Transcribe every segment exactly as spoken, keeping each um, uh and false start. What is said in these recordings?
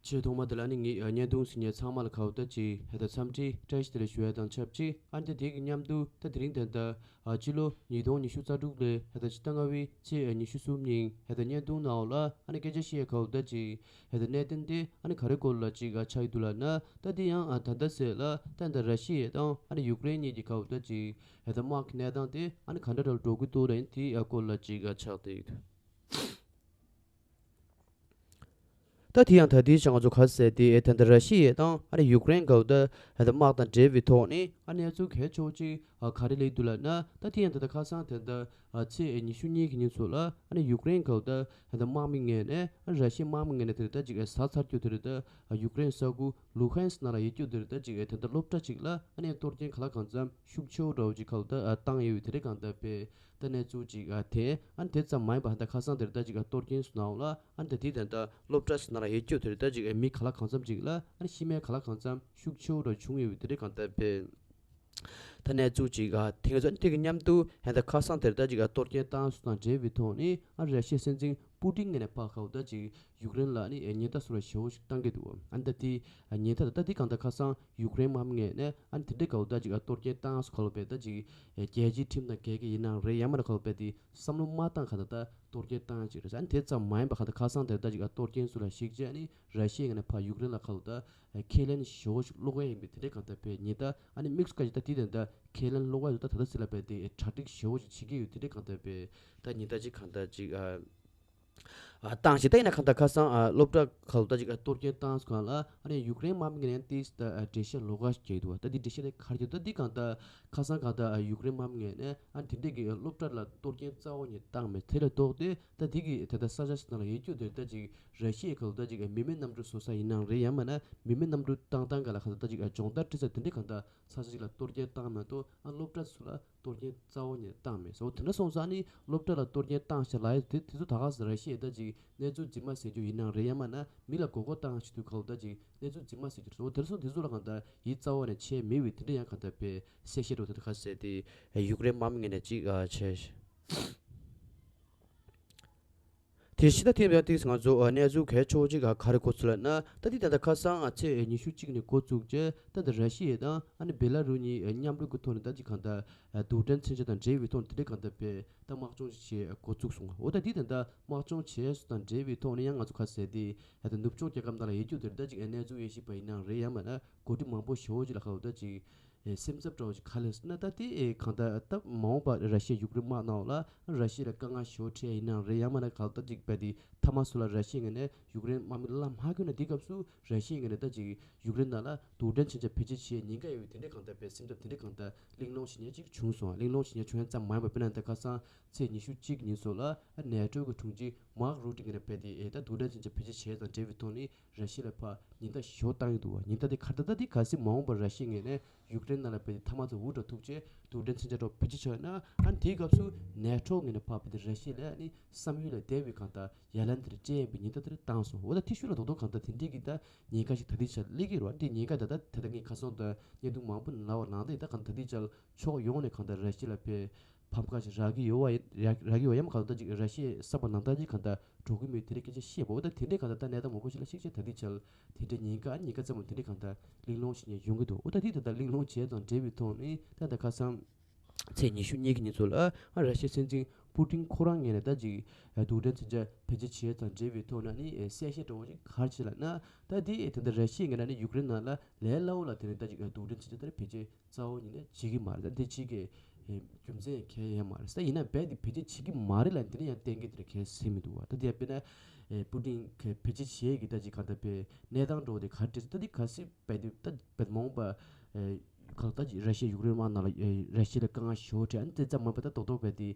ཆེས་ཐོག་མ་དེ་ལ་ནི་ངས་བརྙན་ཐུང་གཟིགས་མཁན་ཚང་མ་ལ་ག་བོ་ད་ཅིག་ཧེ་ད་འཚམས་འདྲི་བཀྲ་ཤིས་བདེ་ལེགས་ཞུ་ཡ་དང་ཆབས་ཅིག་ཨ་ནི་ད་དེ་གི་མཉམ་དུ་ད་དེ་རིང་ད་ལྟ་ཨ་སྤྱི་ལོ་ཉིས་སྟོང་ཉི་ཤུ་རྩ་དྲུག་ལོའི་ཧེ་ད་ཕྱི་ཟླ་ལྔ་པའི་ཚེས་ཉི་ཤུ་གསུམ་ཉིན་ཧེ་ད་བརྙན་ཐུང་ནང་ལ་ཨ་ནི་སྐད་ཆ་བཤད་ཡ་ག་བོ་ད་ཅིག་ཧེ་ད་གནད་དོན་དེ་ཨ་ནི་ག་རེ་སྐོར་ལ་ཅིག་ཨ་ཆགས་ཀྱི་འདུག་ལབ་ན། ད་དེ་ཡང་ཨ་ད་ལྟ་ཟེར་ལ་ད་ད་ར་ཤི་ཡ་དང་ཨ་ནི་ཡུཀ་རེན་གཉིས་ཀྱི་ག་བོ་ད་ཅིག་ཧེ་ད་དམག་གི་གནས་སྟངས་དེ་ཨ་ནི་ག་འདྲ་འདྲ་བོ་འགྲོ་གི་འདུག་ལབ་ཡིན་དེ་ཨ་སྐོར་ལ་ཅིག་ཨ་ཆགས་བསྡད་ཡོད། ད་དེ་ཡང་ད་ལྟའི་ཆ་ང་ཚོ་ག་ཟེར་དེ་ཨེ་ད་ལྟ་ར་ཤི་ཡ་དང་ཨ་ནི་ཡུཀ་རེན་ག་བོ་ད་ཨེ་ད་དམག་དང་འབྲེལ་བའི་ཐོག་ནས་ཨ་གནས་ཚུལ་གལ་ཆེ་བོ་ཅིག་ཨ་ག་རེ་སླེབས་འདུག་ལབ་ན། ད་དེ་ཡང་ད་ལྟ་ཁ་སང་དེ་ད་ཨ་ཚེས་ཉི་ཤུ་གཉིས་ཀྱི་ཉིན་ཚོ་ལ་ཨ་ནི་ཡུཀ་རེན་ག་བོ་ད་ཨེ་ད་དམག་མི་ངོས་ནས་ཨ་ར་ཤི་ཡའི་དམག་མི་ངོས་ནས་དེ་ད་ཅིག་ཨེ་ཟ་ཚར་རྒྱུ་དེ་རེད། ད་ཨ་ཡུཀ་རེན་ས་ཁུལ་ལུ་ཧན་སི་ནང་ལ་ཡོད་རྒྱུ་དེ་རེད། ད་ཅིག་ཨེ་ད་ད་སློབ་གྲྭ་ཅིག་ལ་ཨ་ནི་གཏོར་སྐྱོན་ག་ལ་གང་འཚམ་ཤུགས་ཆེ་བོ་འདྲ་བོ་ཅིག་ག་བོ་ད་ཨ་བཏང་ཡོད་པའི་དེ་རེད། གང་ལྟར་པས། ད་གནས་ཚུལ་ཅིག་ཨ་དེ་ཨ་ནི་དེ་ཙམ་མ་ཡིན་པ་ཧ་ད་ཁ་སང་དེར་ད་ཅིག་ཨ་གཏོར་སྐྱོན་སུ་ནའོ་ལ་ཨ་ནི་ད་དེ་ད་ད་སློབ་གྲྭ་སུ་ན་ལ་ཡོད་རྒྱུ་དེར་ད་ཅིག་ཨ་མི་ག་ལ་གང་འཚམ་ཅིག་ལ་ཨ་ནི་ཤི་རྨས་ག་ལ་གང་འཚམ་ཤུགས་ཆེ་བོ་འདྲ་བྱུང་ཡོད་པའི་དེ་རེད། གང་ལྟར་པས། ད་གནས་ཚུལ་ཅིག་ཨ་དེ་ང་ཚོ་ཨ་ནི་དེ་གི་མཉམ་དུ་ཧ་ད་ཁ་སང་དེར་ད་ཅིག་ཨ་གཏོར་སྐྱོན་བཏང་སུ་དང་འབྲེལ་བའི་ཐོག་ནས་ཨ་ར་ཤི་ཡའི་སྲིད་འཛིན་པུ་ཏིན་ངོས་ནས་ཕར་ག་བོ་ད་ཅིག་ཡུཀ་རེན་ལ་ཨ་ནི་ཉེན་བརྡ་སོགས་ལ་ཞེ་བོ་ཞིག་བཏང་གི་འདུག་ཨ་ནི་ད་དེ་ཉེན་བརྡ་ད་ད་དེ་གང་ལྟར་ཁ་སང་ཡུཀ་རེན་དམག་མི་ངོས་ནས་ཨ་ནི་དེ་འདྲའི་ག་བོ་ད་ཅིག་ཨ་གཏོར་སྐྱོན་བཏང་སུ་ག་ལོ་པས། ད་ཅིག་རྒྱལ་སྤྱིའི་ཁྲིམས་དང་འགལ་གྱི་ཡིན་ནའང་རེད། ཡང་མིན་ན་ག་ལོ་པས་དེ་བསམ་བློ་མ་བཏང་ག་ད་ད་གཏོར་སྐྱོན་བཏང་ཅིག་རེད། ཨ་ནི་དེ་ཙམ་མ་ཡིན་པ་ག་ད་ཁ་སང་དེ་ད་ཅིག་ཨ་གཏོར་སྐྱོན་སུ་ལ་ཞིག་བྱས་ཨ་ནི་ར་ཤི་ཡའི་ངོས་ནས་ཕར་ཡུཀ་རེན་ལ་ག་ལོ་ད་ཁས་ལེན་ཞེ་བོ་ཞིག་སློག་གི་ཡིན་པའི་དེ་འདྲའི་གང་ལྟར་པས་ཉེན་བརྡ་ཨ་ནི་དམིགས་སུ་བཀར་ཅིག་ད་དེ་དེ་འདྲ་ཁས་ལེན་སློག་གི་ཡོད། ད་ད་ད་སི་ལ་པས་དེ་གྲ་སྒྲིག་ཞེ་བོ་ཞིག་བྱེད་ཀྱི་ཡོད། དེ་འདྲའི་གང་ལྟར་པས་ད་ཉེན་བརྡ་ཅིག་གང་ལྟར་ཅིག་ཨ། ཨ་བཏང་ཞིག་ད་ཡིན་ན་གང་ལྟར་ཁ་སང་ཨ་སློབ་གྲྭ་ཁག་ལ་ད་ཅིག་ཨ་གཏོར་སྐྱོན་བཏང་སོང་ལ་ཨ་ནི་ཡུཀ་རེན་དམག་མི་ངོས་ནས་ཏིས་ད་ཨ་འགྲེལ་བཤད་ལོགས་ཀ་ཞིག་བརྒྱབ་འདུག་ད་འདི་འགྲེལ་བཤད་དེ་ག་རེ་བརྒྱབ་འདུག་ད་འདི་གང་ལྟར་ཁ་སང་གང་ལྟར་ཨ་ཡུཀ་རེན་དམག་མི་ངོས་ནས་ཨ་དེ་འདྲས་ཀྱི་སློབ་གྲྭ་ལ་གཏོར་སྐྱོན་རྩ་བ་ནས་བཏང་མེད། དེ་ལས་ལྡོག་སྟེ་ད་འདི་གི་ད་ལྟ་ས་ཆ་ཞིག་ནང་ལ་ཡོད་རྒྱུ་དེ་ད་ཅིག་ར་ཤི་ཡའི་ཁག་ལ་ད་ཅིག་ཨ་མི་མེད་གནམ་གྲུ་བཟོ་ས་ཡིན་ནའང་རེད། ཡང་མིན་ན་མི་མེད་གནམ་གྲུ་བཏང་སྟངས་ག་ལ་གང་ལྟར་ད་ཅིག་ཨ་སྦྱོང་བརྡར་སྤྲད་ས་དེ་འདྲས་གང་ལྟར་ས་ཆ་ཞིག་ལ་གཏོར་སྐྱོན་བཏང་མ་གཏོགས་ཨ་སློབ་གྲྭ་སུ་ལ་གཏོར་སྐྱོན་རྩ་བ་ནས་བཏང་མེད་ཟེར། འོ་དེ་འདྲ་སོང་ཙང་ནི་སློབ་གྲྭ་ལ་གཏོར་སྐྱོན་བཏང་ཤག་ལབ་ཡ་དེ་དེ་ཚོ་ད་ག་ཟེ་ར་ཤི་ཡས་ད་ཅིག་གནས་ཚུལ་རྫུན་མ་ཟེར་རྒྱུ་ཡིན་ནའང་རེད། ཡང་མིན་ན་མི་ལ་མགོ་སྐོར་བཏང་ཤི་དུས་ཁག་ད་ཅིག་གནས་ཚུལ་རྫུན་མ་ཟེར་རྒྱུ་རེད། འོ་དེ་འདྲ་སོང་དེ་ཚོ་ལ་གང་ལྟར་ཡིད་རྩ་བ་ནས་བྱས་མེད་པའི་དེ་འདྲ་ཡང་གང་ལྟར་པའི་གསལ་བཤད་འགྲོ་དེ་ད་ག་ཟེ་དེ་ཡུཀ་རེན་དམག་མི་ངོས་ནས་ཅིག་ཨ་བྱས། དེ་ཕྱི་ད་ཐེངས་ཡང་ཏིག་ང་ཚོ་ཨ་གནས་ཚུལ་གལ་ཆེ་བོ་ཅིག་ག་རེ་གོ་ཚུལ་ལབ་ན། ད་འདི་ད་ལྟ་ཁ་སང་ཨ་ཚེས་ཉི་ཤུ་གཅིག་ནས་འགོ་བཙུགས་རྗེས་ད་ལྟ་ར་ཤི་ཡ་དང་ཨ་ནི་བེ་ལ་རུ་གཉིས་མཉམ་རུབ་ཀྱི་ཐོག་ནས་ད་ཅིག་གང་ལྟར་རྡུལ་ཕྲན་མཚོན་ཆ་དང་འབྲེལ་བའི་ཐོག་ནས་དེ་འདྲའི་གང་ལྟར་པའི་ད་དམག་སྦྱོང་ཞིག་བྱེད་འགོ་བཙུགས་སོང་། འོ་ད་འདི་ད་ལྟ་དམག་སྦྱོང་བྱས་སོ་དང་འབྲེལ་བའི་ཐོག་ནས་ཡང་ང་ཚོ་ཁ་ཟེར་ཏེ་ད་ལྟ་ནུབ་ཕྱོགས་རྒྱལ་ཁབ་ནང་ལ་ཡོད་རྒྱུ་དེར་ད་ཅིག་གནས་ཚུལ་དབྱེ་ཞིབ་པ་ཡིན་ནའང་རེད། ཡང་མིན་ན་འགོ་ཁྲིད་མང་པོ་ཞེ་བོ་ཅིག་ལ་ཁ་འོ་ད་ཅིག་སེམས་འཚབ་འདྲ་བོ་ཞིག་ག་ལས་ན། ད་དེ་གང་ལྟར་ད་མ་འོངས་པ་ར་ཤི་ཡ་ཡུཀ་རེན་དམག་ནང་ལ་ར་ཤི་ཡ་ལ་དཀའ་ངལ་ཞེ་བོ་འཕྲད་ཡིན་ནའང་རེད། ཡང་མིན་ན་གང་ལྟར་ཅིག་པ་དེ་མཐའ་མ་སུ་ལ་ར་ཤི་ཡ་ངོས་ནས་ཡུཀ་རེན་དམག་མི་ལ་མ་བསྐྱོན་ན་དེ་སྐབས་སུ་ར་ཤི་ཡ་ངོས་ནས་ད་ཅིག་ཡུཀ་རེན་ནང་ལ་རྡུལ་ཕྲན་མཚོན་ཆ་བེད་སྤྱོད་བྱེད་ཉེན་ཁ་ཡོད་པའི་དེ་འདྲའི་གང་ལྟར་པའི་སེམས་འཚབ་དེ་འདྲའི་གང་ལྟར་གླེང་སློང་བྱེད་མཁན་ཅིག་བྱུང་སོང་། གླེང་སློང་བྱེད་མཁན་བྱུང་ཡ་ཙམ་མ་ཡིན་པར་དཔེར་ན་ད་ཁ་སང་ཚེས་ཉི་ཤུ་གཅིག་ཉིན་སོགས་ལ་ནེ་ཊོ་གི་དྲུང་ཆེ་མཱག་རུ་ཏི་ངོས་ནས་པ་དེ་ད་རྡུལ་ཕྲན་མཚོན་ཆ་བེད་སྤྱོད་བྱས་དང་འབྲེལ་བའི་ཐོག་ནས་ར་ཤི་ཡ་ལ་ཕར་ཉེན་བརྡ་ཞེ་པོ་བཏང་གི་འདུག་བ། ཉེན་བརྡ་དེ་ག་རེ་ད་ད་དེ་གལ་སྲིད་མ་འོངས་པར་ར་ཤི་ཡའི་ངོས་ནས་ཡུཀ་རེན་ནང་ལ་བས་ཐ་མག་ཚོ་འུར་སྒྲ་ཐུག་རྗེས་རྡུལ་ཕྲན་མཚོན་ཆ་འདྲ་བོ་བེད་སྤྱོད་བྱས་ན་ཨ་ནི་དེའི་སྐབས་སུ་ནེ་ཊོ་ངོས་ནས་ཕར་བས་ཏེ་ར་ཤི་ཡ་ལ་ཨ་ནི་བསམ་ཡུལ་ལས་འདས་པའི་གང་ལྟར་ཡ་ལན་དེར་སྤྲད་ཡིན་པའི་ཉེན་བརྡ་དེར་བཏང་སོང་། འོ་ད་དེ་ཤུལ་ལ་རྡོག་རྡོག་གང་ལྟར་དེ་འདྲའི་གི་ད་ཉེན་ཁ་ཞིག་ད་ལྟའི་ཆར་སླེབས་ཀྱི་རེད་བ། འདི་ཉེན་ཁ་ད་ལྟ་ད་ལྟ་ངས་ཁ་སང་དང་བརྙན་ཐུང་མང་པོ་ནས་ལབ་པ་ནང་བཞིན་ད་གང་ལྟར་ད་ལྟའི་ཆར་ཕྱོགས་ཡོངས་ནས་གང་ལྟར་ར་ཤི་ཡ་ལ་བས་ཕམ་ཁ་ཞིག་རག་གི་ཡོད་བ་ཡིན། རག་རག་གི་ཡོད་བ་ཡིན། གང་ལྟར་ཅིག་ར་ཤི་ཡའི་བསམ་པ་ནང་ལྟར་ཅིག་གང་ལྟར་འགྲོ་གི་མེད་དེ་འདྲའི་སྐད་ཆ་བཤད་པ། འོ་ད་དེ་འདྲའི་གང་ལྟར་ད་གནས་སྟངས་མང་པོ་ཞིག་ལ་གཞིགས་བྱས་ད་ལྟའི་ཆར་དེ་འདྲའི་ཉེན་ཁ་ཨ་ཉེན་ཁ་ཙམ་མ་དེ་འདྲའི་གང་ལྟར་གླེང་སློང་བྱེད་མཁན་ཡོང་གི་འདུག་འོ་ད་དེ་ད་ལྟ་གླེང་སློང་བྱས་དང་འབྲེལ་བའི་ཐོག་ནས་ད་ལྟ་ཁ་སང་ཚེས་ཉི་ཤུ་གཉིས་ཀྱི་ཉིན་ཚོ་ལ་ཨ་ར་ཤི་ཡའི་སྲིད་འཛིན་པུ་ཏིན་ཁོ་རང་ངོས་ནས་ད་ཅིག་རྡུལ་ཕྲན་མཚོན་ཆ་བེད་སྤྱོད་བྱས་དང་འབྲེལ་བའི་ཐོག་ན་ནི་གསལ་བཤད་འདྲ་བོ་ཞིག་ག་རེ་བྱས་ལབ་ན། ད་དེ་ད་ལྟ་ར་ཤི་ཡའི་ངོས་ནས་ནི་ཡུཀ་རེན་ནང་ལ་ལས་སླ་བོ་ལ་དེ་ནི་ད་ཅིག་རྡུལ་ཕྲན་མཚོན་ཆ་དེ་བེད་སྤྱོད་རྩ་བ་ཉིད་ནས་བྱེད་ཀྱི་མ་རེད། ད་འདི་གཅིག་གི་རྒྱུ་མཚན་གང་ཡང་མ་རེད། ད་ཡིན་ན་རྦད་དེ་བེད་སྤྱོད་བྱེད་ཀྱི་མ་རེད་ལབ་འདི་ནས་ཡང་གཏན་འཁེལ་དེ་འདྲ་གང་ཡང་ཟེར་མི་འདུག་བ། ད་འདི་ཡང་དཔེར་ན་པུ་ཏིན་གྱིས་བེད་སྤྱོད་བྱེད་ཀྱི་ད་ཅིག་གང་ལྟར་པའི་གནས་སྟངས་འདྲ་བོ་དེ་ག་རེ་རེད། ད་འདི་གལ་སྲིད་རྦད་དེ་ད་རྦད་མ་འོངས་པ་གང་ལྟར་ཅིག་ར་ཤི་ཡ་ཡུཀ་རེན་དམག་ནང་ལ་ར་ཤི་ཡ་ལ་དཀའ་ངལ་ཞེ་པོ་འཕྲད་ཨ་ནི་དེ་ཙམ་མ་ཡིན་པ་ད་རྡོག་རྡོག་རྦད་དེ་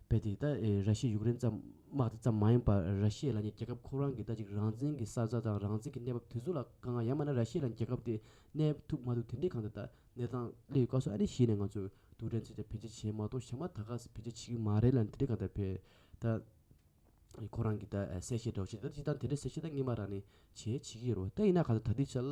རྦད་དེ་ད་ར་ཤི་ཡ་ཡུཀ་རེན་ཙམ་དམག་དེ་ཙམ་མ་ཡིན་པ་ར་ཤི་ཡ་ལབ་མཁན་རྒྱལ་ཁབ་ཁོ་རང་གི་ད་ཅིག་རང་བཙན་གྱི་ས་ཆ་དང་རང་བཙན་གྱི་གནས་བབ་དེ་ཚོ་ལ་དཀའ་ངལ་ཡང་མིན་ན་ར་ཤི་ཡ་ལབ་མཁན་རྒྱལ་ཁབ་དེ་གནས་ཐུབ་མ་ཐུབ་དེ་འདྲའི་གང་ལྟར་ད། གནས་སྟངས་སླེབས་སྐབས་སུ་ཨ་ནི་གཞི་ནས་ང་ཚོས་རྡུལ་ཕྲན་མཚོན་ཆ་བེད་སྤྱོད་བྱེད་མ་གཏོགས་གཞན་མ་ད་ག་སེ་བེད་སྤྱོད་བྱེད་ཀྱི་མ་རེད་ལབ་ནས་དེ་འདྲའི་གང་ལྟར་བས་ད་ཁོ་རང་གིས་ད་གསལ་བཤད་འདྲ་བོ་ཞིག་ད་སྤྱིར་བཏང་དེ་འདྲའི་གསལ་བཤད་ད་སྔོན་མ་རང་ནས་བྱས་བྱེད་ཀྱི་ཡོད་རེད་བ། ད་ཡིན་ན་གང་ལྟར་ད་ལྟའི་ཆར་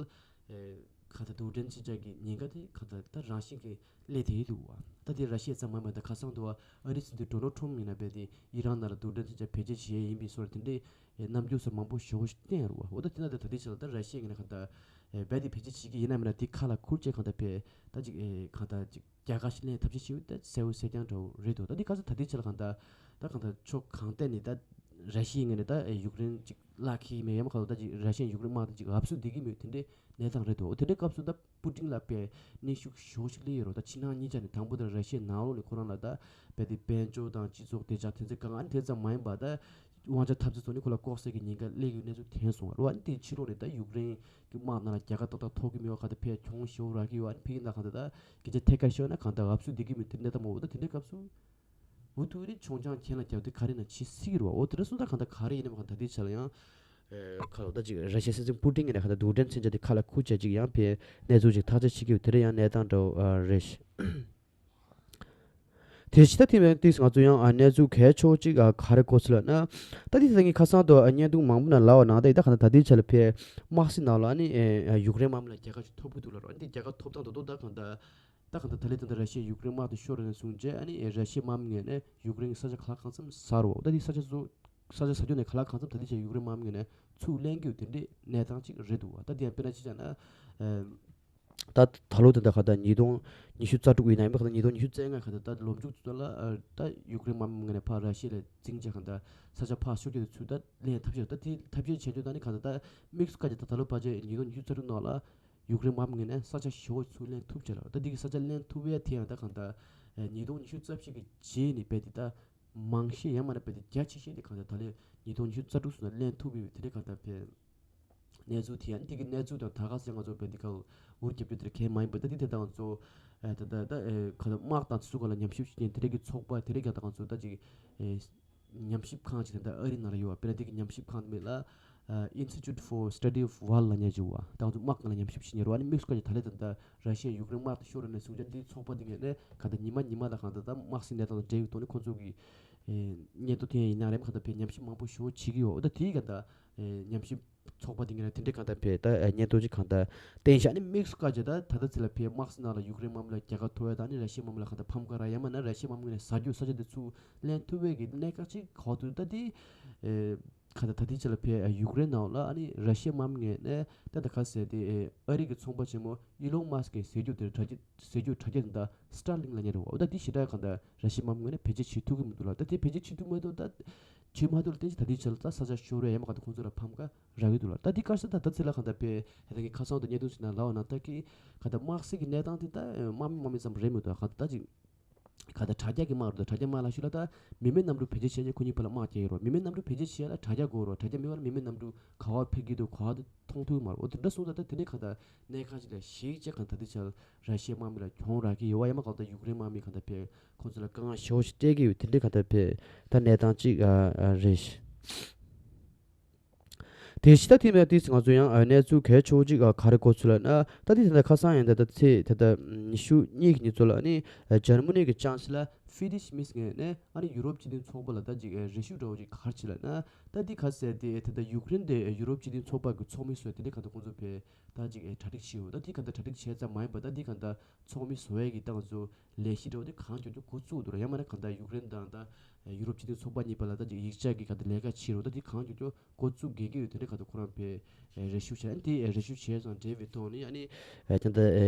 གང་ལྟར་རྡུལ་ཕྲན་མཚོན་ཆ་གི་ཉེན་ཁ་དེ་གང་ལྟར་ད་རང་བཞིན་གྱིས་སླེབས་བསྡད་འདུག་བ། ད་དེ་ར་ཤི་ཡ་ཙམ་མ་ཡིན་པར་ད་ཁ་སང་དུ་བ་ཨ་རིའི་སྲིད་འཛིན་ཌོ་ནལ་ཊམ་ཡིན་ན་བས་དེ་ཨི་རན་ནང་ལ་རྡུལ་ཕྲན་མཚོན་ཆ་བེད་སྤྱོད་བྱས་ཡིན་པའི་སོར་དེ་འདྲའི་ རྣམ་འགྱུར་སོགས་མང་པོ་ཞེ་པོ་ཞིག་བསྟན་ཡོད་རེད་བ། འོ་ད་དེ་ན་ད་ད་ལྟའི་ཆ་ལ་ད་ར་ཤི་ཡའི་ངོས་ནས་གང་ལྟར་རྦད་དེ་བེད་སྤྱོད་བྱེད་ཀྱི་ཡིན་ན་མིན་ན་དེ་ཁ་ལ་ཁུར་བྱས་གང་ལྟར་བས་ད་ཅིག་གང་ལྟར་ཅིག་རྒྱལ་ཁ་ཞིག་ལེན་ཐབས་ཤེས་བྱེད་ཡོད་ད་གསལ་པོ་གསལ་རྐྱང་འདྲ་བོ་རེད་འདུག་ད་འདི་ག་ཚོད་ད་ལྟའི་ཆ་ལ་གང་ལྟར་ད་གང་ལྟར་ཕྱོགས་གང་ཐད་ནས་ད་ར་ཤི་ཡའི་ངོས་ནས་ད་ཡུཀ་རེན་ཅིག་བརླག་གི་མེད་ཡང་མ་གང་ལྟར་ད་ཅིག་ར་ཤི་ཡའི་ཡུཀ་རེན་དམག་དེ་ཅིག་ཨབ་སུ་བསྡད་ཀྱི་མེད་དེ་འདྲའི་གནས་སྟངས་རེད་འདུག་དེ་འདྲའི་སྐབས་སུ་ད་པུ་ཏིན་ལ་དཔེ་གནོན་ཤུགས་ཞེ་པོ་ཞིག་སླེབས་ཡོད་རེད། ད་ཕྱི་ནང་གཉིས་ཆ་ནས་དང་པོ་དེ་ར་ཤི་ཡའི་ནང་ལོགས་ནས་ཁོ་རང་ལ་ད་རྦད་དེ་དཔལ་འབྱོར་དང་སྤྱི་ཚོགས་བདེ་འཇགས་དེ་ཚོ་གང་ཨ་ནི་དེ་ཙམ་མ་ཡིན་པ་ད་དབང་ཆ་འཐབ་རྩོད་ཐོག་ནས་ཁོ་ལ་ལྐོག་ཟ་གི་ཉེན་ཁ་སླེབས་ཡོད་གནས་ཚུལ་ཐོན་སོང་བ་རེད་བ། ཨ་ནི་དེའི་ཕྱི་ལོགས་ནས་ད་ཡུཀ་རེན་གྱི་དམག་ནང་ལ་རྒྱལ་ཁ་ཏག་ཏག་ཐོབ་ཀྱི་མེད་པ་གང་ལྟར་ཕར་གྱོང་ཞེ་པོ་རག་གི་ཡོད། ཨ་ནི་ཕ་གི་ནང་གང་ལྟར་ད་སྐད་ཆ་ཐད་ཀར་བཤད་ན་གང་ལྟར་ཨབ་སུ་བསྡད་ཀྱི་མེད་དེ་གནས་སྟངས་མང་པོ། ད་དེ་འདྲའི་སྐབས་སུ་འུ་ཐུག་རེ་མཆོང་རྐྱང་ཁྱེད་ལ་རྒྱབ་དེ་ག་རེ་ན་བྱེད་སྲིད་ཀྱི་རེད་བ། འོ་དེ་འདྲ་སོང་ད་གང་ལྟར་ག་རེ་ཡིན་ནའི་གང་ལྟར་ད་ལྟའི་ཆ་ལ་ཡང་ཁ་ལོ་ད་ཅིག་ར་ཤི་ཡའི་སྲིད་འཛིན་པུ་ཏིན་གྱི་ནས་གང་ལྟར་དུག་སྦྲེལ་མཚོན་ཆ་དེ་ཁ་ལ་ཁུར་བྱས་ཅིག་ཡང་ཕར་གནས་ཚུལ་ཅིག་ཐག་གཅོད་བྱེད་ཀྱི་ཡོད། དེ་རེད་ཡང་གནས་སྟངས་འདྲ་བོ་རེད། དེ་ཕྱི་ད་ཐེངས་ཏིས་ང་ཚོ་ཡང་གནས་ཚུལ་གལ་ཆེ་བོ་གཅིག་ག་རེ་གོ་ཚུལ་ལ་ན། ད་དེ་ད་ངས་ཁ་སང་དུ་བརྙན་ཐུང་མང་པོ་ནང་ལབ་པ་ནང་ད་ཡིན་ད་གང་ལྟར་ད་ལྟའི་ཆ་ལ་ཕར་དམག་སྲིད་ནང་ལ་ཨ་ནི་ཡུཀ་རེན་དམག་མི་ལ་རྒྱལ་ཁ་ཞིག་ཐོབ་ཀྱི་འདུག་ལབ་རོགས། ཨ་ནི་དེ་རྒྱལ་ཁ་ཐོབ་སྟངས་དེ་ཚོ་ད་གང་ལྟར་ད་གང་ལྟར་ད་ལས་དེ་འདྲ་ར་ཤི་ཡས་ཡུཀ་རེན་དམག་དེ་ཤོར་རེད་ནས་བཟུང་རྗེས་ཨ་ནི་ར་ཤི་ཡའི་དམག་མི་ངོས་ནས་ཡུཀ་རེན་གྱི་ས་ཆ་ག་ལ་གང་འཚམ་ཟ་རོགས། ད་དེ་ས་ཆ་ཚོ་ས་ཆ་ཟ་རྒྱུ་ནས་ག་ལ་གང་འཚམ་ད་ལྟའི་ཆ་ཡུཀ་རེན་དམག་མི་ངོས་ནས་ཚུར་ལེན་གྱི་ཡོད། དེ་འདྲའི་གནས་སྟངས་གཅིག་རེད་འདུག་བ། ད་དེ་ཡང་དཔེར་ན་ཅི་བྱས་ན། ད་ད་ལོ་དེ་འདྲ་ག་ད་ཉིས་སྟོང་ཉི་ཤུ་རྩ་དྲུག་ཡིན་ན་ཡང་མིན་ག་ད་ཉིས་སྟོང་ཉི་ཤུ་རྩ་ལྔ་ག་ད་ད་ལོ་མཇུག་ཚོ་ལ་ད་ཡུཀ་རེན་དམག་མི་ངོས་ནས་ཕར་ར་ཤི་ཡ་ལ་འཛིང་བྱས་ག་ད་ས་ཆ་ཕར་ཤོར་རྒྱུ་དེ་ཚུར་ད་ལེན་ཐབས་ཤེས་ད་དེ་ཐབས་ཤེས་བྱས་རྒྱུ་ད་ནི་ག་ད་ད་དམིགས་སུ་བཀར་གྱི་ད་ད་ལོ་ཕལ་ཆེར་ཉིས་སྟོང་ཉི་ཤུ་རྩ་དྲུག་ནང་ལ་ཡུཀ་རེན་དམག་མི་ངོས་ནས་ས་ཆ་ཞེ་པོ་ཚུར་ལེན་ཐུབ་བྱས་ལ། ད་འདི་གི་ས་ཆ་ལེན་ཐུབ་ཡ་དེ་ཡང་ད་ག་ད་ཉིས་སྟོང་ཉི་ཤུ་རྩ་བཞི་གི་རྗེས་ནས་རྦད་དེ་ད་མང་ཤས་ཡང་མིན་ན་རྦད་དེ་རྒྱ་ཆེ་ཤོས་དེ་ག་ད་ད་ལོ་ཉིས་སྟོང་ཉི་ཤུ་རྩ་དྲུག་ཚུན་ལ་ལེན་ཐུབ་ཡོད་པའི་དེ་འདྲའི་ག་ད་ཕེ། གནས་ཚུལ་དེ་ཡང་འདི་གི་གནས་ཚུལ་དང་ད་ག་ཟེ་ང་ཚོ་བོད་འདི་ག་འུར་རྒྱབ་རྒྱུ་དེར་གལ་མ་ཡིན་པ། ད་འདི་དེ་ད་ང་ཚོ་ཨེ་ད་ད་ད་ཨེ་ག་ད་དམག་དང་ཚུགས་ག་ལ་ཉམས་ཞིབ་བྱེད་མཁན་དེ་རིགས་ཀྱི་ཚོགས་པ་དེ་རིགས་ཀྱང་ད་ང་ཚོ་ད་ཅིག་ཨེ་ཉམས་ཞིབ་ཁང་ཅིག་ད་ད་ཨ་རི་ནང་ལ་ཡོད་པ། དཔེར་ན་འདི་གི་ཉམས་ཞིབ་ཁང་དེ་མིང་ལ་ཨ་Institute for Study of War ལབ་མཁན་ཅིག་ཡོད་པ། ད་ང་ཚོ་དམག་སྒང་ལ་ཉམས་ཞིབ་བྱེད་མཁན་རེད་བ། ཨ་ནི་དམིགས་སུ་བཀར་ཅིག་ད་ལས་ད་ད་ར་ཤི་ཡ་ཡུཀ་རེན་དམག་དེ་ཤོར་ར་ནས་བཟུང་ཅིག་འདི་ཚོགས་པ་འདི་ངོས་ནས་ག་ད་ཉི་མ་ཉི་མ་ལ་གང་ད་ད་དམག་སྲིད་གནས་སྟངས་དང་འབྲེལ་བའི་ཐོག་ནས་ཁོང་ཚོ་གི་ཨེ་སྙན་ཐོ་དེ་ཡང་ཡིན་ན་རེམ་ག་ད་ཕེ་ཉམས་ཞིབ་མང་པོ་ཞེ་པོ་བྱེད་ཀྱི་ཡོད། ད་དེའི་ག་ད་ཨེ་ཉམས་ཞིབ་ཚོགས་པ་དེ་ངོས་ནས་དེ་འདྲའི་གང་ལྟར་བས་ད་སྙན་ཐོ་ཅིག་གང་ལྟར་བསྟན་ཤག་ཨ་ནི་དམིགས་སུ་བཀར་བྱས་ད་ད་ལྟ་ཚེ་ལ་ཕའི་དམག་སྲིད་ནང་ལ་ཡུཀ་རེན་དམག་མི་ལ་རྒྱལ་ཁ་ཐོབ་ཡ་དང་ཨ་ནི་ར་ཤི་ཡ་དམག་མི་ལ་གང་ལྟར་ཕམ་ཁ་རག་ཡ་མིན་ན་ར་ཤི་ཡ་དམག་མི་ལ་ཟ་རྒྱུ་ས་ཆ་དེ་ཚུར་ལེན་ཐུབ་པའི་གི་གནད་འགག་ཅིག་གོ་ཐུབ། ད་དེ་ཨེ་གང་ལྟར་ད་ལྟའི་ཆ་ལ་ཕའི་ཡུཀ་རེན་ནང་ལ་ཨ་ནི་ར་ཤི་ཡ་དམག་མི་ངོས་ནས་ད་ད་ག་ཟེར་ཏེ་ཨེ་ཨ་རི་གི་ཚོང་པ་ཆེན་མོ་ཨི་ལོན་མཱ་སི་ཀི་ཟེར་རྒྱུ་དེ་དྲ་རྒྱ་ཟེར་རྒྱུ་དྲ་རྒྱ་དེ་ད་སི་ཊར་ལིང་ལབ་མཁན་རེད་བ། འོ་ད་དེ་ཞེ་དྲག་གང་ལྟར་ར་ཤི་ཡ་དམག་མི་ངོས་ནས་བེད་སྤྱོད་བྱེད་ཐུབ་ཀྱི་མི་འདུག་ལ། ད་དེ་བེད་སྤྱོད་བྱེད་ཐུབ་མ་ཐུབ་ད་བྱེད་མ་ཐུབ་ལ་བརྟེན་ཅིག་ད་ལྟའི་ཆ་ལ་ད་ས་ཆ་ཤོར་བའི་ཡ་མ་ག་ད་ཁོང་ཚོ་ལ་ཕམ་ཁ་རག་གི་འདུག་ལ། ད་འདི་ག་ས་ད་ད་ཚེ་ལ་གང་ལྟར་ཕེ་ཧེ་ད་ངས་ཁ་སང་དུ་བརྙན་ཐུང་ཞིག་ནང་ལབ་པ་ན་ད་ཀི་ག་ད་དམག་སྲིད་ཀྱི་གནས་སྟངས་དེ་ད་དམག་མི་དམག་མི་ཙམ་རེད་མི་འདུག་ག་ད་ད་ཅིག་ག་ད་དྲ་རྒྱ་གི་དམག་རུ་ད་དྲ་རྒྱ་དམག་ལ་ཞུ་ལ་ད་མི་མེད་གནམ་གྲུ་བེད་སྤྱོད་བྱས་ནས་ཁོ་གཉིས་བར་ལ་དམག་རྒྱག་ཡོད་རོ། མི་མེད་གནམ་གྲུ་བེད་སྤྱོད་བྱས་ལ་དྲ་རྒྱ་དགོས་རོ། དྲ་རྒྱ་མེད་པར་མི་མེད་གནམ་གྲུ་ག་བ་ཕེབས་ཀྱི་འདུག་ག་བ་དེ་མཐོང་ཐུབ་མ་རེད། འོ་དེ་འདྲ་སོང་ཙང་ད་དེ་ནས་གང་ལྟར་གནད་འགག་ཅིག་ལ་ཞིག་ཅེས་གང་ལྟར་དེ་ཆ་ར་ཤི་ཡ་དམག་མི་ལ་གྱོང་རག་གི་ཡོད་བ། ཡང་མ་གང་ལྟར་ཡུཀ་རེན་དམག་མི་གང་ལྟར་ཕེ་ཁོང་ཚོ་ལ་དཀའ་ངལ་ཞེ་པོ་ཞིག་སྤྲད་ཀྱི་ཡོད། དེ་འདྲའི་གང་ལྟར་ཕེ་ད་གནས་སྟངས་ཅིག་ཨ་ཨ་རེད། དེ་ཕྱི་ད་དེ་མེད་དུས་ང་ཚོ་ཡང་ཨ་གནས་ཚུལ་གལ་ཆེ་བོ་ཅིག་ཨ་ག་རེ་གོ་ཚུལ་ལ་ན། ད་དེ་ད་ལྟ་ཁ་སང་ཡང་ད་ལྟ་ཚེས་ད་ལྟ་ཉི་ཤུ་གཉིས་ཀྱི་ཉིན་ཚོ་ལ་ཨ་ནི་ཨ་འཇར་མ་ནི་གི་ཅང་སི་ལར་ཧྥི་རི་ཤི་མེརྩ་ངོས་ནས་ཨ་ནི་ཡུ་རོབ་སྤྱི་མཐུན་ཚོགས་པ་ལ་ད་ཅིག་ཨ་རེ་ཞུ་འདྲ་བོ་ཅིག་ག་རེ་བྱས་ལ་ན། ད་འདི་ག་ཟེར་ཏེ་ད་ལྟ་ཡུཀ་རེན་དེ་ཡུ་རོབ་སྤྱི་མཐུན་ཚོགས་པ་གི་ཚོགས་མི་བཟོས་དེ་འདྲའི་གང་ལྟར་ཁོང་ཚོ་ཕེ་ད་ཅིག་ཨེ་གྲ་སྒྲིག་བྱས་ཡོད། ད་འདི་གང་ལྟར་གྲ་སྒྲིག་བྱས་ཙམ་མ་ཡིན་པ་ད་འདི་གང་ལྟར་ཚོགས་མི་བཟོ་བའི་གི་ད་ང་ཚོ་ལས་གཞི་འདྲ་བོ་དེ་གང་མགྱོགས་མགྱོགས་འགོ་བཙུགས་འདུག་ར། ཡང་མིན་ན་གང་ལྟར་ཡུཀ་རེན་དང་ད་ཡུ་རོབ་སྤྱི་མཐུན་ཚོགས་པ་གཉིས་བར་ལ་ད་ཅིག་ཡིག་ཆ་གི་གང་ལྟར་ལས་ཀ་བྱེད་རོགས་ད་འདི་གང་མགྱོགས་མགྱོགས་འགོ་བཙུགས་དགོས་ཀྱི་ཡོད། དེ་འདྲའི་གང་ལྟར་ཁོ་རང་ཕེ་རེ་ཞུ་བྱས། ཨ་ནི་དེ་རེ་ཞུ་བྱས་ཙང་འབྲེལ་བའི་ཐོག་ནས་ཨ་ནི་ད་ལྟ་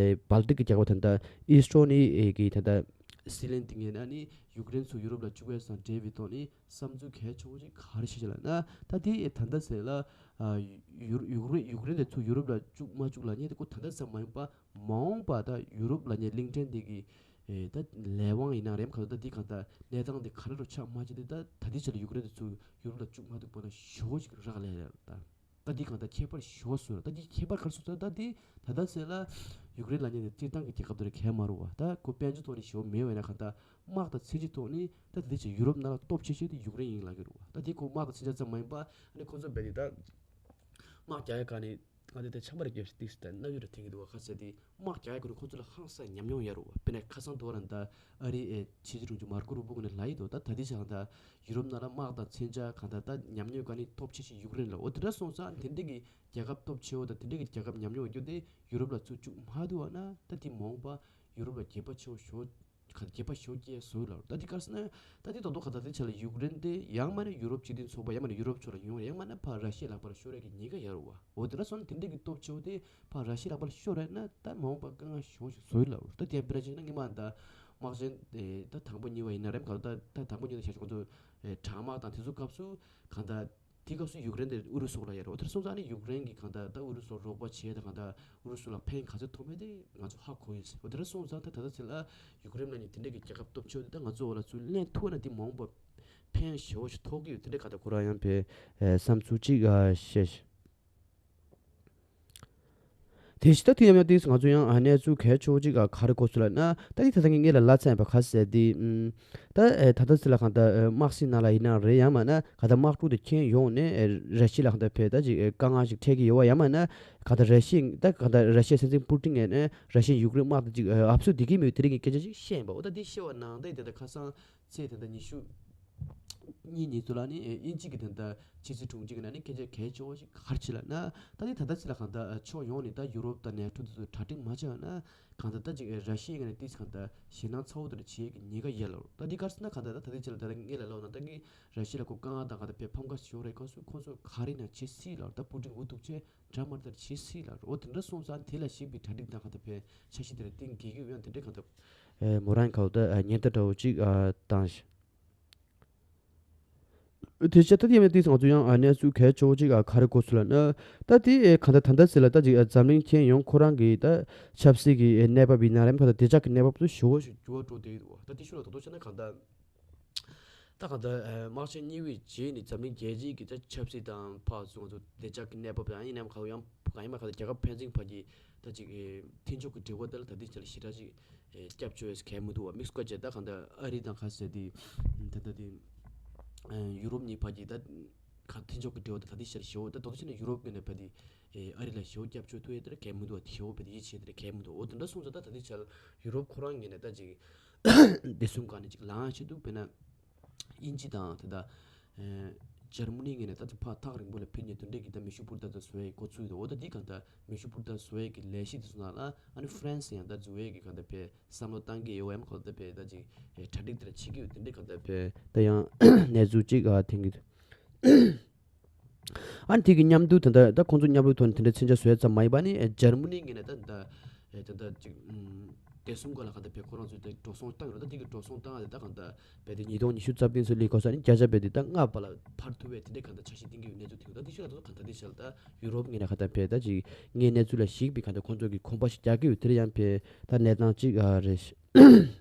སྦལ་ཏིག་གི་རྒྱལ་ཁབ་ད་ལྟ་ཨི་སི་ཊོ་ནི་གི་ད་ལྟ་སྲིད་བློན་དེ་ངོས་ནས་ཨ་ནི་ཡུཀ་རེན་ཚུར་ཡུ་རོབ་ལ་བཅུག་པའི་སང་འབྲེལ་བའི་ཐོག་ནས་བསམ་ཚུལ་གལ་ཆེ་བོ་ཅིག་ག་རེ་བཤད་ཅིག་ལབ་ན། ད་དེ་ད་ལྟ་ཟེར་ལ་ཡུ་ཡུཀ་རེན་ཡུཀ་རེན་དེ་ཚུར་ཡུ་རོབ་ལ་བཅུག་མ་བཅུག་ལབ་མཁན་དེ་ཁོ་ད་ལྟ་ཙམ་མ་ཡིན་པ་མ་འོངས་པ་ད་ཡུ་རོབ་ལབ་མཁན་གླིང་ཕྲན་དེ་གི་ད་ལས་དབང་ཡིན་ན་རེམ་ག་ད་དེ་གང་ལྟར་གནས་སྟངས་དེ་ག་རེ་རུ་ཆགས་མ་བྱས་ཏེ་ད་ད་ལྟའི་ཆ་ལ་ཡུཀ་རེན་དེ་ཚུར་ཡུ་རོབ་ལ་བཅུག་མ་ཐུབ་པ་ན་ཞེ་པོ་ཅིག་རག་ལས་རེད་ད། ད་འདི་གང་ལྟར་ཁྱད་པར་ཞེ་པོ་བཟོས་ར། ད་འདི་ཁྱད་པར་ག་རེ་བཟོས་ད་ད་འདི་ད་ལྟ་ཟེར་ལ་ཡུཀ་རེན་ལབ་མཁན་དེ་སྤྱིར་བཏང་གི་རྒྱལ་ཁབ་དེ་ར་གལ་མ་རུང་བ། ད་ཁོ་དཔལ་འབྱོར་ཐོག་ནས་ཞེ་པོ་མེད་པ་ཡིན་ན་གང་ལྟར་དམག་དང་ཚད་གཞི་ཐོག་ནས་ད་དེ་ཅིག་ཡུ་རོབ་ནང་ལ་སྟོབས་ཆེ་ཤོས་དེ་ཡུཀ་རེན་ཡིན་ལབ་ཀྱི་རེད་བ། ད་འདི་ཁོ་དམག་དང་ཚད་གཞི་ཙམ་མ་ཡིན་པ་ཨ་ནི་ཁོ་ཚོ་རྦད་དེ་ད་དམག་རྒྱག་ཡ་ག་ནས་ང་དེ་ད་ཆམ་པ་རེ་རྒྱབ་ཤིག་ཏིག་སི་ད་རྣམ་འགྱུར་རེ་ཐེངས་ཀྱི་འདུག་བ། ཁ་ཟེར་དེ་དམག་རྒྱག་ཡ་ག་ནས་ཁོ་ཚོ་ལ་ཧང་སང་ཉམས་མྱོང་ཡོད་རེད་བ། དཔེར་ན་ཁ་སང་དུ་བ་ར་ད་ཨ་རི་ཨེ་ཕྱི་སྲིད་དྲུང་ཆེ་མར་ཀོ་རུ་བྷོ་གི་ནས་ལབ་ཡི་འདུག་ད་ད་ལྟའི་ཆ་ལ་ད་ཡུ་རོབ་ནང་ལ་དམག་དང་མཚོན་ཆ་གང་ལྟར་ད་ཉམས་མྱོང་ག་ནི་སྟོབས་ཆེ་ཤོས་ཡུཀ་རེན་ལ། འོ་དེ་འདྲ་སོང་ཙང་དེ་འདྲ་གི་རྒྱལ་ཁབ་སྟོབས་ཆེ་བོ་དང་དེ་འདྲ་གི་རྒྱལ་ཁབ་ཉམས་མྱོང་ཡོད་རྒྱུ་དེ་ཡུ་རོབ་ལ་ཚུར་བཅུག་མ་ཐུབ་པ་ན་ད་དེ་མ་འོངས་པ་ཡུ་རོབ་ལ་གྱོང་པོ་ཆེ་བོ་ཞིག་ ག་རྒྱབ་ཕྱོགས་ཀྱི་བཟོ་ལ། ད་དེ་ག་རེ་ཟེར་ན། ད་དེ་ད་དུང་ག་ད་དེ་ཆ་ལ་ཡུཀ་རེན་དེ་ཡང་མ་ནས་ཡུ་རོབ་སྤྱི་མཐུན་ཚོགས་པ་ཡང་མ་ནས་ཡུ་རོབ་ཕྱོགས་ལ་ཡོང་རེད། ཡང་མ་ནས་ཕར་ར་ཤི་ཡ་ལག་པར་ཤོར་ཡ་གི་ཉེན་ཁ་ཡོད་རེད་བ། འོ་དེ་འདྲ་སོང་ན་དེ་འདྲ་གི་སྟོབས་ཆེ་བོ་དེ་ཕར་ར་ཤི་ཡ་ལག་པར་ཤོར་རེད་ན། ད་མ་འོངས་པ་དཀའ་ངལ་ཞེ་པོ་ཞིག་བཟོ་ཡི་ལབ་རེད། ད་དེ་ཡང་དཔེར་ན་བྱས་ན་སྔོན་མ་ད་དམག་ཆེན་ད་དང་པོ་གཉིས་པ་ཡིན་ན་རེད། ག་ད་ད་དང་པོ་གཉིས་པ་ད་ཆ་བཞག་ང་ཚོ་དྲག་དམག་དང་དེ་ཚོ་སྐབས་སུ་གང་ལྟར། དེ་སྐབས་སུ་ཡུཀ་རེན་དེ་ཨུ་རུ་སུ་ལ་ཡོད་རེད། འོ་དེར་སོང་ཙང་ནི་ཡུཀ་རེན་གྱིས་གང་ལྟར་ད་ཨུ་རུ་སུ་ལ་རོགས་པ་བྱས་དང་གང་ལྟར་ཨུ་རུ་སུ་ལ་ཕན་ག་ཚོད་ཐོགས་མེད་དེ་ང་ཚོ་ཧ་གོ་ཡོད་ཟེར། འོ་དེར་སོང་ཙང་ད་ད་ལྟ་ཚེ་ལ་ཡུཀ་རེན་ལ་ནི་དེ་འདྲ་གི་རྒྱལ་ཁབ་སྟོབས་ཆེ་བ་དེ་ད་ང་ཚོ་འོག་ལ་ཚུར་ལེན་ཐུབ་ན་དེ་མ་འོངས་པ་ཕན་ཞེ་པོ་ཞིག་ཐོགས་ཀྱི་ཡོད། དེ་འདྲ་ག་ད་ཁོ་རང་ཡང་བས་བསམ་ཚུལ་གཅིག་བཤད། དེ་བཞིན་ད་དུས་ཡང་ཡང་དུས་སུ་ང་ཚོ་ཡང་ཨ་གནས་ཚུལ་གལ་ཆེ་བོ་ཅིག་ཨ་ག་རེ་གོ་ཚུལ་ལ་ན། ད་དེ་ད་ལྟ་ངས་ལ་ལ་ཚན་པ་ག་ཟེར་དེ་ཨུམ། ད་ཨེ་ད་ལྟ་ཚེ་ལ་གང་ལྟར་ཨེ་དམག་སྲིད་ནང་ལ་ཡིན་ན་རེད། ཡང་མ་ན་གང་ལྟར་དམག་འཁྲུག་དེ་ཁྱེར་ཡོང་ནས་ཨེ་ར་ཤི་ཡ་ལ་གང་ལྟར་བས་ད་ཅིག་ཨེ་དཀའ་ངལ་ཞིག་འཕྲད་ཀྱི་ཡོད་བ། ཡང་མ་ན་གང་ལྟར་ར་ཤི་ཡ་ད་གང་ལྟར་ར་ཤི་ཡའི་སྲིད་འཛིན་པུ་ཏིན་ཨེ་ནས་ར་ཤི་ཡའི་ཡུཀ་རེན་དམག་དེ་ཅིག་ཨེ་ཨབ་སུ་བསྡད་ཀྱི་མེད་དེ་རིགས་ཀྱི་སྐད་ཆ་ཅིག་བཤད་ཡིན་པ། འོ་ད་དེ་བཤད་པ་ནང་ད་དེ་ད་ཁ་སང་ཚེས་དེ་ད་ཉི་ཤུ་གཉིས་ཉིན་ཚོ་ལ་ནི་ཨེ་དབྱིན་ཇི་གི་དེ་འདྲ་ཕྱི་སྲིད་དྲུང་ཆེ་གི་ནང་ནས་སྐད་ཆ་གལ་ཆེ་བོ་ཞིག་ག་རེ་བྱས་ལབ་ན། ད་ནི་ད་ལྟ་ཚེ་ལ་གང་ལྟར་ཕྱོགས་ཡོངས་ནས་ད་ཡུ་རོབ་དང་ནེ་ཊོ་དེ་ཚོ་གྲ་སྒྲིག་མ་བྱས་ན་གང་ལྟར་ད་ཅིག་ར་ཤི་ཡའི་ངོས་ནས་ཏིས་གང་ལྟར་ཞེད་སྣང་ཚ་བོ་དེ་འདྲ་བྱེད་ཀྱི་ཉེན་ཁ་ཡོད་ལབ། ད་འདི་ག་རེ་ཟེར་ན་གང་ལྟར་ད་ད་ལྟའི་ཆ་ལ་ད་ལྟ་ངས་ལབ་ལབ་ན་ད་ངས་ར་ཤི་ཡ་ལ་ཁོ་དཀའ་ངལ་དང་གང་ལྟར་བས་ཕམ་ཁ་ཞིག་ཡོང་རེད། སྐབས་སུ་ཁོ་ཚོ་ག་རེ་ན་བྱེད་སྲིད་ལབ། ད་པུ་ཏིན་འུ་ཐུག་བྱས་འདྲ་མ་འདྲ་བྱེད་སྲིད་ལབ། འོ་དེ་འདྲ་སོང་ཙང་དེ་ལ་གཞིགས་པའི་གྲ་སྒྲིག་དང་གང་ལྟར་བས་འཆར་གཞི་དེ་འདྲ་གཏིང་འགེལ་གྱི་ཡོད། ཡང་དེ་འདྲ་གང་ལྟར་ཨེ་མོ་རང་ག་བ་ད་ཨ་ཉེན་བརྡ་འདྲ་བོ་ཅིག་ཨ་བཏང་ཞིང་། དེ་བྱས་ད་དེ་ཡང་དུས་ང་ཚོ་ཡང་ཨ་གནས་ཚུལ་གལ་ཆེ་བོ་ཅིག་ཨ་ག་རེ་གོ་ཚུལ་ལབ་ན། ད་དེ་ཨེ་གང་ལྟར་ད་ལྟ་ཟེར་ལ་ད་ཅིག་ཨ་འཛམ་གླིང་ཁྱོན་ཡོངས་ཁོ་རང་གི་ད་ཆབ་སྲིད་ཀྱི་ཨེ་གནས་བབ་ཡིན་ན་རེད། གང་ལྟར་བདེ་འཇགས་ཀྱི་གནས་བབ་ཚོ་ཞེ་པོ་ཞིག་འགྱུར་བ་འགྲོ་བསྡད་ཡོད་འདུག་བ། ད་དེ་ཤུགས་ལ་ད་དུང་བྱས་ན་གང་ལྟར་ད་གང་ལྟར་ཨེ་དམག་ཆེན་གཉིས་པའི་རྗེས་ནས་འཛམ་གླིང་རྒྱལ་སྤྱིའི་གི་ད་ཆབ་སྲིད་དང་ཕར་ཚུར་ང་ཚོ་བདེ་འཇགས་ཀྱི་གནས་བབ་དང་ཡིན་ནའང་གང་ཡང་གང་ཡིན་མ་གང་ལྟར་རྒྱལ་ཁབ་ཕན་ཚུན་བར་གྱི་ད་ཅིག་ཨེ་མཐུན་ཕྱོགས་ཀྱི་འབྲེལ་བ་དེ་ལ་ད་ལྟའི་ཆ་ལ་ཞེ་དྲག་ཅིག་ཨེ་སྐྱབས་བཅོལ་ཡས་གལ་མི་འདུག་བ། དམིགས་སུ་བཀར་བྱས་ད་གང་ལྟར་ཨ་རི་དང་ག་ཟེར་དེ་ད་ལྟ་དེ་ཨེ་ཡུ་རོབ་གཉིས་བར་གྱི་ད་ག་མཐུན་ཕྱོགས་ཀྱི་འབྲེལ་བ་དེ་ད་ལྟའི་ཆ་ལ་ཞེ་པོ་ད་ད་ལྟ་ཆ་ནས་ཡུ་རོབ་ངོས་ནས་བལ་དེ་ཨེ་ཨ་རི་ལ་ཞེ་པོ་སྐྱབས་བཅོལ་ཐུབ་ཡས་དེ་ལ་གལ་མི་འདུག་བ། དེ་ཞེ་པོ་བལ་དེ་ཡིད་ཆེས་དེ་ལ་གལ་མི་འདུག་འོ་དེ་འདྲ་སོང་ཙང་ད་ད་ལྟའི་ཆ་ལ་ཡུ་རོབ་ཁོ་རང་ངོས་ནས་ད་ཅིག་བདེ་སྲུང་སྒང་ནས་ཅིག་ལངས་བྱེད་འདུག་དཔེར་ན། དབྱིན་ཇི་དང་དེ་འདྲ་ཨེ་འཇར་མ་ནི་ངོས་ནས་ད་ལྟ་ཕར་ཐག་རིང་པོ་ལ་ཕེབས་མཁན་དེ་འདྲས་ཀྱི་ད་མེ་ཤུགས་འཕུར་མདའ་དང་བཟོ་ཡས་འགོ་ཚུགས་ཡོད། འོ་ད་འདི་གང་ལྟར་མེ་ཤུགས་འཕུར་མདའ་བཟོ་ཡས་ཀྱི་ལས་གཞི་དེ་ཚོ་ནང་ལ་ཨ་ནི་ཧྥ་རན་སི་ཡང་ད་འཛུལ་ཡས་ཀྱི་གང་ལྟར་བས་བསམ་བློ་བཏང་གི་ཡོད་ཡམ། གང་ལྟར་བས་ད་ཅིག་ཨེ་གྲ་སྒྲིག་དེ་འདྲ་བྱེད་ཀྱི་ཡོད། དེ་འདྲས་གང་ལྟར་བས་ད་ཡང་གནས་ཚུལ་གཅིག་ཨ་ཐོན་གྱི་འདུག་ཨ་ནི་དེ་གི་མཉམ་དུ་ད་ལྟ་ད་ཁོང་ཚོ་མཉམ་རུབ་ཐོག་ནས་དེ་འདྲའི་མཚོན་ཆ་བཟོ་ཡ་ཙམ་མ་ཡིན་པ་ནི་ཨེ་འཇར་མ་ནི་ངོས་ནས་ད་ད་ཨེ་ད་ད་ཅིག་ཨུམ་བདེ་སྲུང་སྒང་ལ་གང་ལྟར་བས་ཁོ་རང་ཚོས་ད་འགྲོ་སོང་བཏང་ཡོད་རེད། ད་དེ་གི་འགྲོ་སོང་བཏང་ཡ་དེ་ད་གང་ལྟར་བས་དེ་ཉིས་སྟོང་ཉི་ཤུ་རྩ་བདུན་ཚོ་ལས་གོ་ས་ནི་བརྒྱ་ཆ་བས་དེ་ད་ལྔ་བར་ལ་འཕར་ཐུབ་པའི་དེ་འདྲའི་གང་ལྟར་འཆར་གཞི་བཏིང་གི་ཡོད་གནས་ཚུལ་ཐོན་ཡོད། ད་དེ་ཤུལ་ལ་ད་གང་ལྟར་དེ་ཤར་ད་ཡུ་རོབ་ངོས་ནས་གང་ལྟར་བས་ད་ཅིག་ངའི་གནས་ཚུལ་ལ་གཞིགས་པའི་གང་ལྟར་ཁོང་ཚོ་གི་གོམ་པ་ཞིག་རྒྱག་གི་ཡོད། དེ་ལ་ཡང་བས་ད་གནས་སྟངས་ཅིག་ཨ་རེད།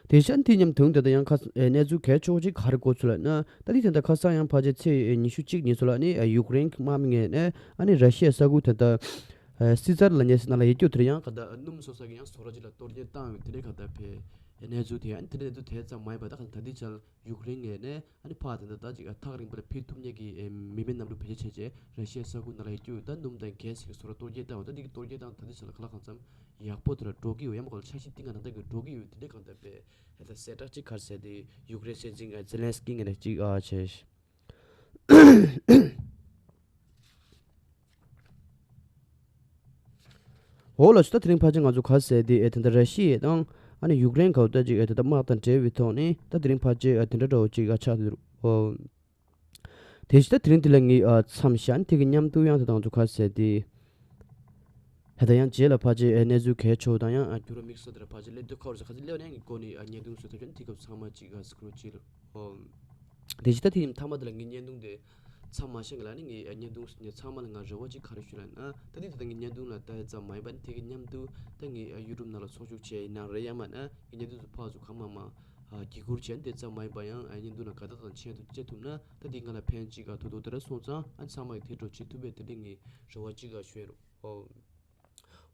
དེ་བཞིན་དེ་མཉམ་དུ་ད་ལྟ་ཡང་ཁ་ཨེ་གནས་ཚུལ་གལ་ཆེ་བོ་ཅིག་ག་རེ་གོ་ཚུལ་ལབ་ན། ད་ལྟའི་ད་ལྟ་ཁ་སང་ཡང་ཕལ་ཆེར་ཚེས་ཉི་ཤུ་གཅིག་ཉིན་ཚོ་ལ་ནི་ཡུཀ་རེན་གྱི་དམག་མི་ངོས་ནས་ཨ་ནི་ར་ཤི་ཡའི་ས་ཁུལ་ད་ལྟ་སི་ཙར་ལབ་མཁན་ནང་ལ་ཡོད་རྒྱུ་དེར་ཡང་ག་ད་སྣུམ་བཟོ་ས་གི་ཡང་བཟོ་གྲྭ་ཅིག་ལ་གཏོར་སྐྱོན་བཏང་ཡོད། དེ་འདྲའི་ག་ད་བས་གནས་ཚུལ་དེ་ཡང་དེ་འདྲའི་གནས་ཚུལ་དེ་ཙམ་མ་ཡིན་པ་ད་ག་ད་ལྟའི་ཆར་ཡུཀ་རེན་ངོས་ནས་ཨ་ནི་ཕར་དེ་འདྲ་ད་ཅིག་ཐག་རིང་པོ་ལ་ཕེབས་ཐུབ་མཁན་གྱི་མི་མེད་གནམ་གྲུ་བེད་སྤྱོད་བྱས་རྗེས་ར་ཤི་ཡའི་ས་ཁུལ་ནང་ལ་ཡོད་རྒྱུ་ད་སྣུམ་དང་གྷེ་སི་གི་བཟོ་གྲྭ་གཏོར་སྐྱོན་བཏང་བ། ད་འདི་གི་གཏོར་སྐྱོན་བཏང་ད་འདི་ཚོ་ལ་ག་ལ་གང་འཚམ་ཡག་པོ་དེ་འདྲ་འགྲོ་གི་ཡོད། ཡང་མ་ག་ལ་འཆར་གཞི་བཏིང་ག་ནང་ལྟར་གི་འགྲོ་གི་ཡོད། དེ་འདྲའི་གང་ལྟར་བས་ད་གསལ་བསྒྲགས་ཅིག་ག་རེ་ཟེར་དེ་ཡུཀ་རེན་སྲིད་འཛིན་ཛེ་ལན་སི་ཀི་ངོས་ནས་ཅིག་ཨ་བྱས། འོ་ལགས་སོ། ད་དེ་རིང་ཕལ་ཆེར་ང་ཚོ་ག་རེ་ཟེར་དེ་ཨེ་ད་ལྟ་ར་ཤི་ཡ་དང་ཨ་ནི་ཡུཀ་རེན་ག་བ་ད་ཅིག་ཨེ་ད་ལྟ་དམག་དང་འབྲེལ་བའི་ཐོག་ནས་ད་དེ་རིང་ཕལ་ཆེར་ཨེ་དེ་འདྲ་འདྲ་བོ་ཅིག་ཨ་ཆགས་འདུག་འོ། དེ་བཞིན་ད་དེ་རིང་འདི་ལ་ངས་ཨ་མཚམས་བཞག་ནས་དེ་གི་མཉམ་དུ་ཡང་ད་ལྟ་ང་ཚོ་ག་རེ་ཟེར་དེ། ད་ལྟ་ཡང་རྗེས་ལ་ཕལ་ཆེར་ཨེ་གནས་ཚུལ་གལ་ཆེ་བོ་དང་ཡང་ཨ་འགྱུར་བ་དམིགས་བསལ་དེ་ལ་ཕལ་ཆེར་སླེབས་དུས་ཁ་བར་ཟེར་ཁ་ཚིག་སླེབས་ནས་ངས་གོ་ནས་ཨ་བརྙན་ཐུང་བཟོ་ཐུབ་ཆོག་ནས་དེ་སྐབས་ཚང་མ་ཅིག་ཨ་སི་ཀྲོལ་བྱེད་ལ། ཨོ། དེ་བཞིན་ད་དེ་ཡིན་མཐའ་མ་དེ་ལ་ངས་བརྙན་ཐུང་དེ་མཚམས་མ་བཞག་ལ་ནི་ངས་བརྙན་ཐུང་ངས་ཚང་མ་ལ་ང་རེ་བ་ཅིག་ག་རེ་ཞུ་ལབ་ན། ད་དེ་ད་ལྟ་ངས་བརྙན་ཐུང་ལ་ལྟ་ཡ་ཙམ་མ་ཡིན་པ་ནི་དེ་གི་མཉམ་དུ་ད་ངས་ཡུ་ཊུབ་ནང་ལ་ཚོགས་ཞུགས་བྱས་ཡིན་ན་རེད། ཡང་མིན་ན་ངས་བརྙན་ཐུང་ཚོ་ཕར་ཚུར་གང་མང་མང་བརྒྱུད་བསྐུར་བྱས་ནས་དེ་ཙམ་མ་ཡིན་པ་ཡང་བརྙན་ཐུང་ལ་དགའ་རྟགས་དང་མཆན་ཐུབ་བཅད་ཐུབ་ན་ད་དེ་ང་ལ་ཕན་ཅིག་ག་ཐོགས་ཐོགས་དེ་འདྲ་སོང་ཙང་ཨ་ཚང་མ་གི་དེ་འགྲོ་བྱེད་ཐུབ་པའི་དེ་འདྲ་ངས་རེ་བ་ཅིག་ག་ཞུ་ཡ་རོགས། ཨོ།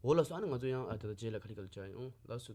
འོ་ལགས་སོ། ཨ་ནི་ང་ཚོ་ཡང་ཨ་ད་ལྟ་རྗེས་ལ་ག་ལེ་ག་ལེ་བྱ་ཡོང་ལགས་སོ།